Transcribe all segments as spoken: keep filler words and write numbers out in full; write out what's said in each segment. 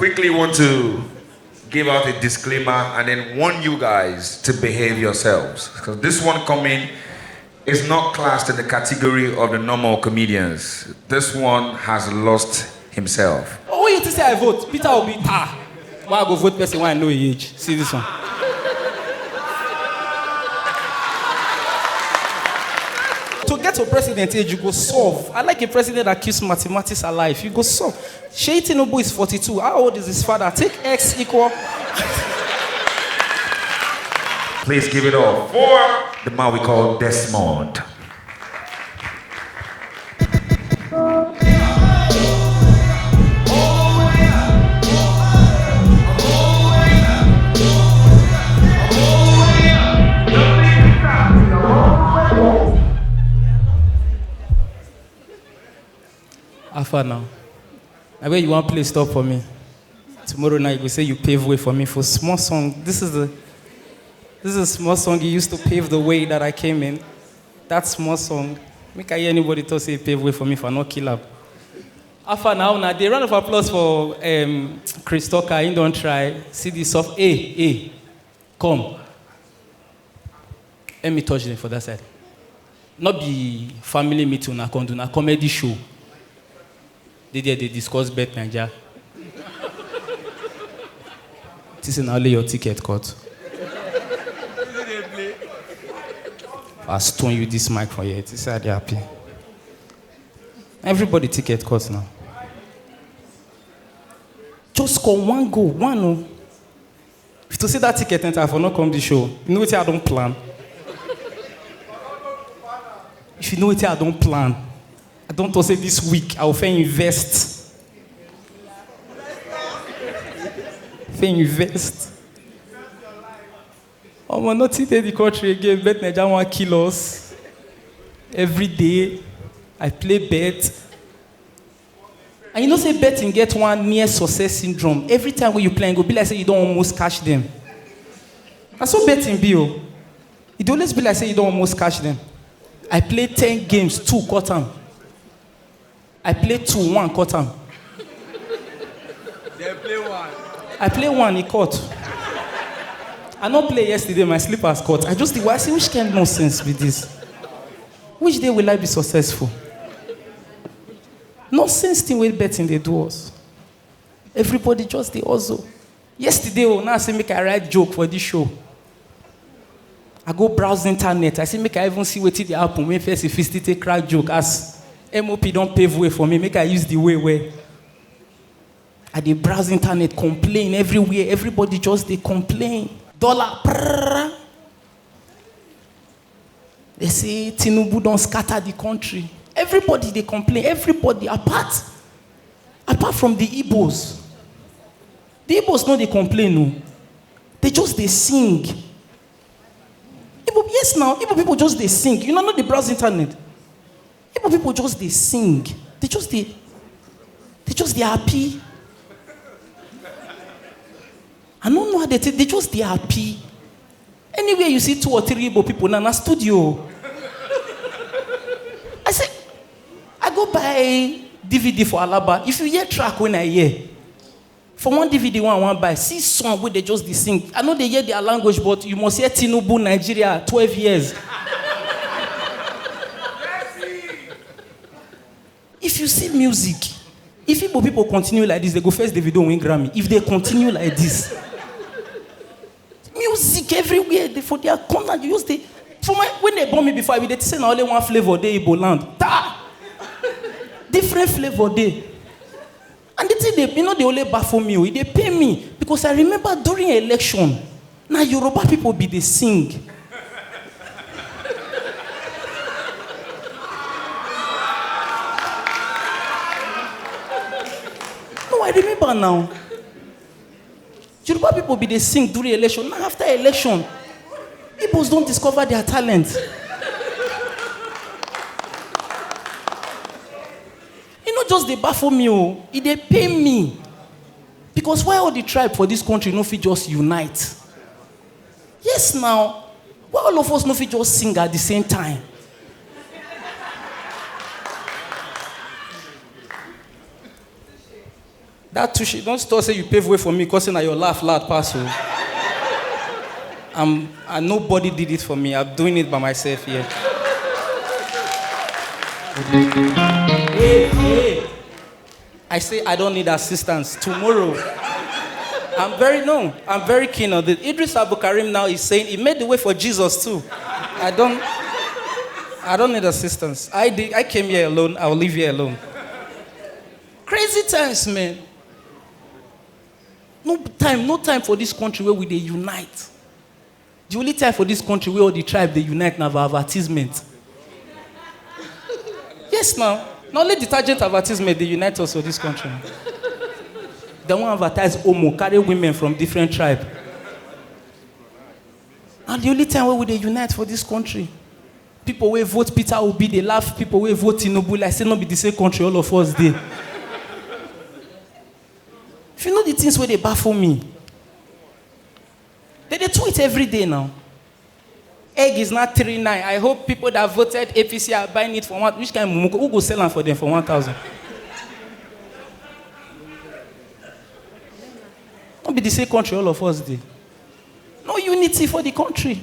Quickly want to give out a disclaimer and then warn you guys to behave yourselves. Because this one coming is not classed in the category of the normal comedians. This one has lost himself. Oh, you to say I vote? Peter Obi, ah. Why I go vote person when I know he age? See this one. To get to president age, you go solve. I like a president that keeps mathematics alive. You go solve. Shey Tinubu is forty-two. How old is his father? Take X equal. Please give it up for the man we call Desmond. How far now? Na where you wan play stop for me? Tomorrow night you go say you pave way for me for small song. This is the this is a small song you used to pave the way that I came in. That small song. Make I hear anybody talk say pave way for me for no kill up. How far now? Now the round of applause for um, Chris Tucker. He don't try. See the soft. Hey, hey, come. Let me touch them for that side. Not be family meeting una come do, na comedy show. They there they discuss bet Naija. This is only your ticket cut. I stone you this mic for here. This is how they happy. Everybody ticket cut now. Just score one goal, one oh. If to see that ticket enter, I for not come the show. You know what I don't plan? If you know what I don't plan, I don't say this week I will fair invest. Fair invest. Omo, nothing dey the country again. Bet Naija wan kill us. Every day, I play bet. And you know say betting get one near success syndrome. Every time when you play, e go be like say you don't almost catch them. Na so betting be o. E dey always be like say you don't almost catch them. I play ten games, two cut am. I play two, one cut am. They play one. I play one, he cut. I no play yesterday, my slippers cut. I just dey, I say, which kind nonsense be this? Which day will I be successful? Nonsense thing wey betting dey do us. Everybody just dey hustle. Yesterday, oh, now I say make I write joke for this show. I go browse internet. I say make I even see wetin dey happen when first if still take crack joke as M O P don pave way for me. Make I use the way where I dey browse internet, complain everywhere. Everybody just dey complain. Dollar, prrrr. They say Tinubu don scatter the country. Everybody dey complain. Everybody apart apart from the Igbos. The Igbos no dey complain o. They just dey sing. Igbo, yes now, Igbo people just dey sing. You know, not the browse internet. Igbo people just dey sing. They just dey, they just dey happy. I don't know how they take. They just dey happy. Anywhere you see two or three Igbo people now, na studio. I say, I go buy D V D for Alaba. If you hear track when I hear, for one D V D one I wan buy, see song wey dey just dey sing. I no dey hear their language, but you must hear Tinubu Nigeria twelve years. If you see music, if Igbo people continue like this, they go first Davido win Grammy. If they continue like this, music everywhere, they for their corner, you use the for my when they born me before, I be dey say na only one flavor dey Igbo land. Ta! Different flavor dey. And the thing dey, you know, they only baffle me, oh, e dey pain me because I remember during election, na Yoruba people be dey sing. No, I remember now. Yoruba people be dey sing during election. Now after election, Igbos don discover their talent. E no just dey baffle me o, e dey pain me. Because why all the tribe for this country no fit just unite? Yes now, why all of us no fit just sing at the same time? That too, she don't stop say you pave way for me, cause na your laugh loud pass o. I'm, and nobody did it for me. I'm doing it by myself here. Hey, hey. I say I don't need assistance. Tomorrow, I'm very, no, I'm very keen on this. Idris Abdulkarim now is saying he made the way for Jesus too. I don't, I don't need assistance. I did, I came here alone. I will leave here alone. Crazy times, man. No time, no time for this country where we dey unite. The only time for this country where all the tribe dey unite na for advertisement. Yes, now. Na only detergent advertisement dey unite us for this country. Dem wan advertise Omo, carry women from different tribe. And the only time where we dey unite for this country, people wey vote Peter Obi dey laugh people wey vote Tinubu like say no be the same country all of us dey. If you know the things wey dey baffle me, they dey tweet every day now. Egg is not three nine. I hope people that voted A P C are buying it for one. Which kind of mumu? Who go sell am for them for one thousand? No be the same country all of us dey. No unity for the country.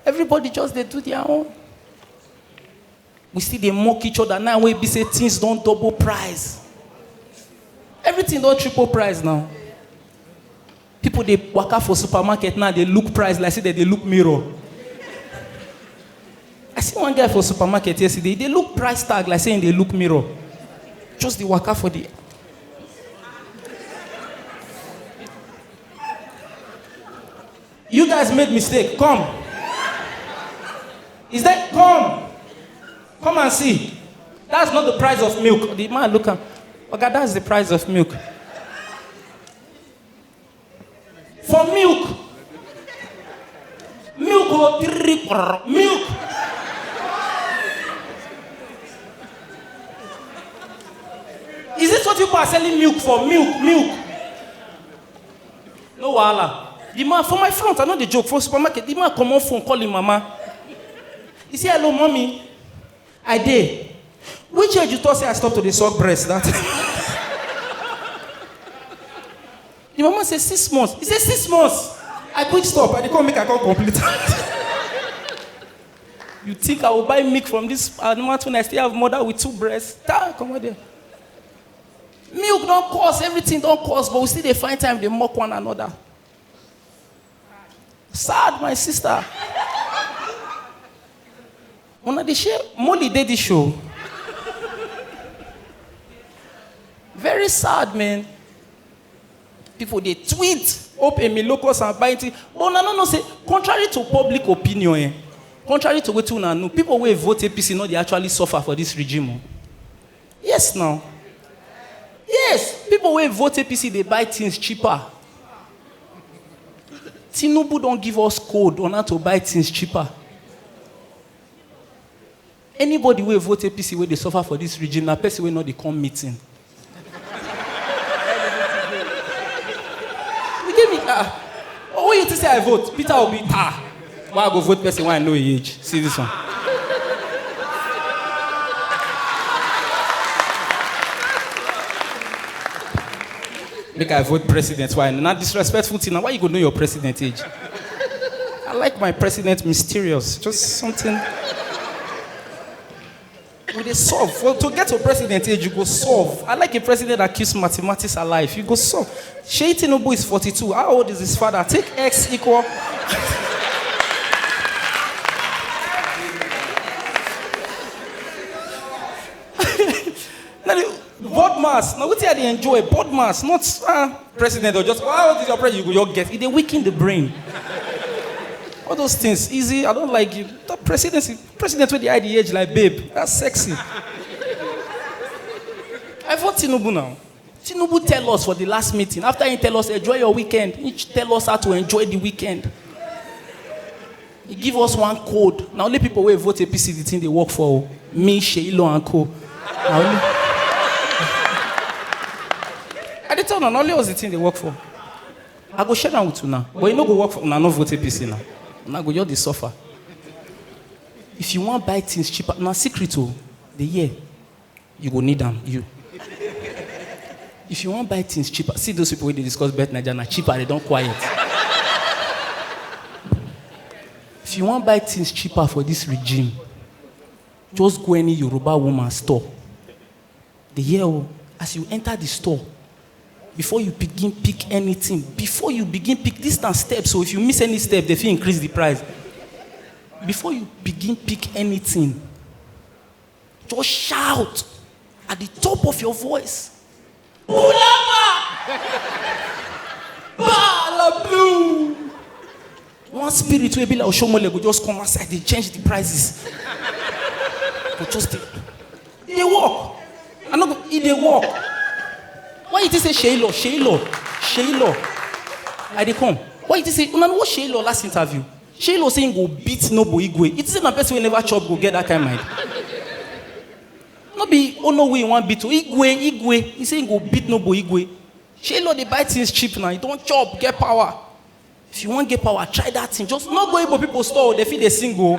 Everybody just dey do their own. We still dey mock each other now wey be say things don double price. Everything don triple price now. People dey waka for supermarket now, dey look price like say dem dey look mirror. I see one guy for supermarket yesterday, he dey look price tag like say he dey look mirror. Just dey waka for the. You guys made mistake. Come. Is that, come? Come and see. That's not the price of milk. The man look am. Oga, that's the price of milk. For milk. Milk o, three, milk. Is this what people are selling milk for? Milk, milk. No wahala. The man for my front, I no dey joke, for supermarket, the man comot phone, call him mama. He say, "Hello, mommy." "I dey." "Which age you talk say I stop to dey suck breast that time?" The mama say, "Six months." He say, "Six months? I quick stop. I dey come make I come complete am." You think I will buy milk from this animal when I still have mother with two breasts? Ta, come on there. Milk don cost, everything don cost, but we still dey find time dey mock one another. Sad, my sister. Una dey share, Molly dey this show. Very sad, man. People dey tweet, "Hope Emi locust and buy thing." But una no know say, contrary to public opinion, eh, contrary to wetin una know, people wey vote A P C no dey actually suffer for this regime o. Yes, now. Yes, people wey vote A P C dey buy things cheaper. Tinubu don give us code on how to buy things cheaper. Anybody wey vote A P C wey dey suffer for this regime na person wey no dey come meeting. You give me, ah, oh, when you think say I vote, Peter Obi, ah, why I go vote person wey I know e age? See this one. Make I vote president. Why? Na disrespectful thing. Now, why you go know your president age? I like my president mysterious. Just something. We dey solve. Well, to get to president age, you go solve. I like a president that keeps mathematics alive. You go solve. Shey Tinubu is forty-two. How old is his father? Take X equal. Now, the board mass. Now, wetin I dey enjoy? Board mass, not, ah, president or just, "How old is your president?" You go, you get. E dey weaken the brain. All those things, easy. I don't like you. The presidency, president wey dey hide the age like babe. That's sexy. I vote Tinubu now. Tinubu tell us for the last meeting, after he tell us, "Enjoy your weekend," he tell us how to enjoy the weekend. He give us one code. Na only people wey vote A P C the thing dey work for o. Me, Sheilo and co. Na only, I dey tell una, na only us the thing dey work for. I go share am with una, but e no go work for una, no vote A P C na. Una go just dey suffer. If you wan buy things cheaper, na secret o, dey hear. You go need am, you. If you wan buy things cheaper, see those people wey dey discuss Bet Naija na cheaper, they don quiet. If you wan buy things cheaper for this regime, just go any Yoruba woman store. Dey hear o, as you enter the store, before you begin pick anything, before you begin pick, this na step, so if you miss any step, they fit increase the price. Before you begin pick anything, just shout at the top of your voice, "Bulama! Bala Blue!" One spirit wey be like Oshomole go just come outside, dey change the prices. Go just dey, e dey work. I no go, e dey work. Why you think say Sheilo, Sheilo, Sheilo? I dey come. Why you think say, una know what Sheilo last interview? Sheilo say he go beat Nobo Igwe. You think say na person wey never chop go get that kind mind? No be Onowu he wan beat o, Igwe, Igwe. He say he go beat Nobo Igwe. Sheilo dey buy things cheap now. He don chop, get power. If you wan get power, try that thing. Just no go Igbo people store, they fit dey sing o.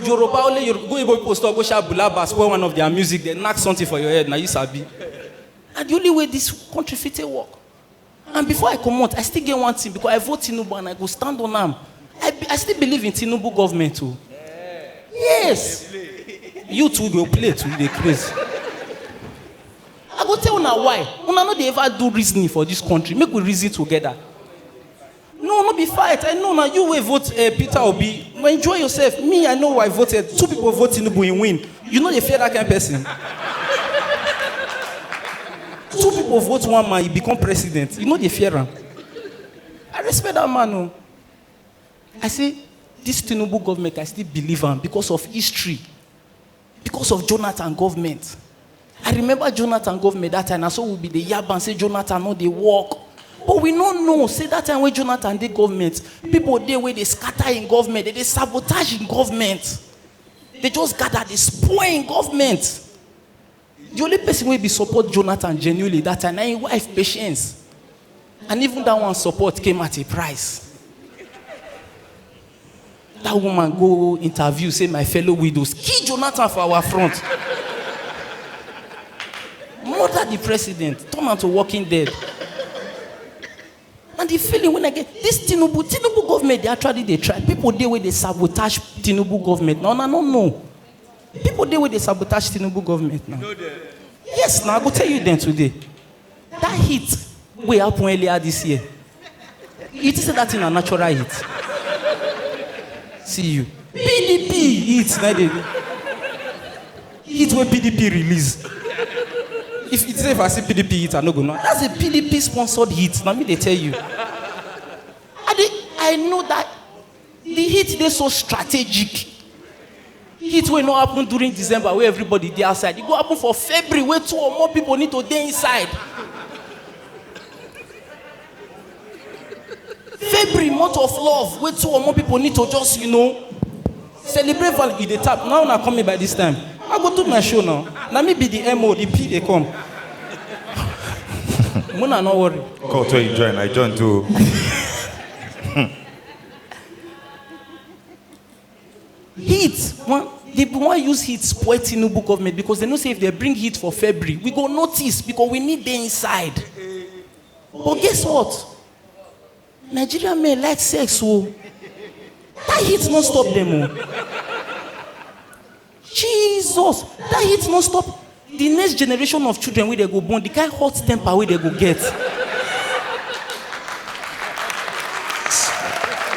Yoruba only, Yoruba, go Igbo people store, go shout Bulaba, spoil one of their music, they knock something for your head, na you sabi. Na the only way this country fit take work. And before I comot, I still get one thing because I vote Tinubu and I go stand on am. I, be- I still believe in Tinubu government o. Yes. You too go play too, you dey craze. I go tell una why. Una no dey ever do reasoning for this country. Make we reason together. No, no be fight. I know na you wey vote uh, Peter Obi. No, enjoy yourself. Me, I know why I voted. Two people vote Tinubu, he win. You know they fear that kind of person. Two people vote one man, he become president. You know they fear him. I respect that man. Oh. I say, this Tinubu government, I still believe him because of history. Because of Jonathan government. I remember Jonathan government that time. Na so we be the yab and say Jonathan no dey work. But we no know. Say that time when Jonathan dey government, people dey where they scatter in government, they, they sabotage in government. They just gather, they spoil in government. The only person wey be support Jonathan genuinely that time na him wife Patience. And even that one support came at a price. That woman go interview, say my fellow widows kill Jonathan for our front. Murder the president, turn am to walking dead. And the feeling when I get this Tinubu, Tinubu government, they actually they try. People dey where they sabotage Tinubu government. No, no, no, no. People dey where they sabotage Tinubu government now. Yes, now I go tell you then today. That heat wey happen earlier this year. You think say that thing na natural heat? See you. P D P heat na dey. Heat wey P D P release. If you say if I see P D P heat, I no go know. That's a P D P sponsored heat. Na me dey tell you. I dey, I know that the heat dey so strategic. Heat wey no happen during December wey everybody dey outside. E go happen for February wey two or more people need to dey inside. February, month of love, wey two or more people need to just, you know, celebrate value. You dey tap. Now una come me by this time. I go do my show now. Na me be the M O, the P dey come. Muna no worry. Call to you join, I join too. Heat, one, they wan use heat spoil Tinubu government because they know say if they bring heat for February, we go notice because we need dey inside. But guess what? Nigerian men like sex o. That heat no stop them o. Jesus, that heat no stop. The next generation of children wey they go born, the kind hot temper wey they go get.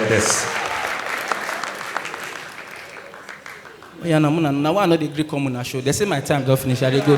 Yes. Yeah, na muna, na why I no dey gree come una show. They say my time don finish, I dey go.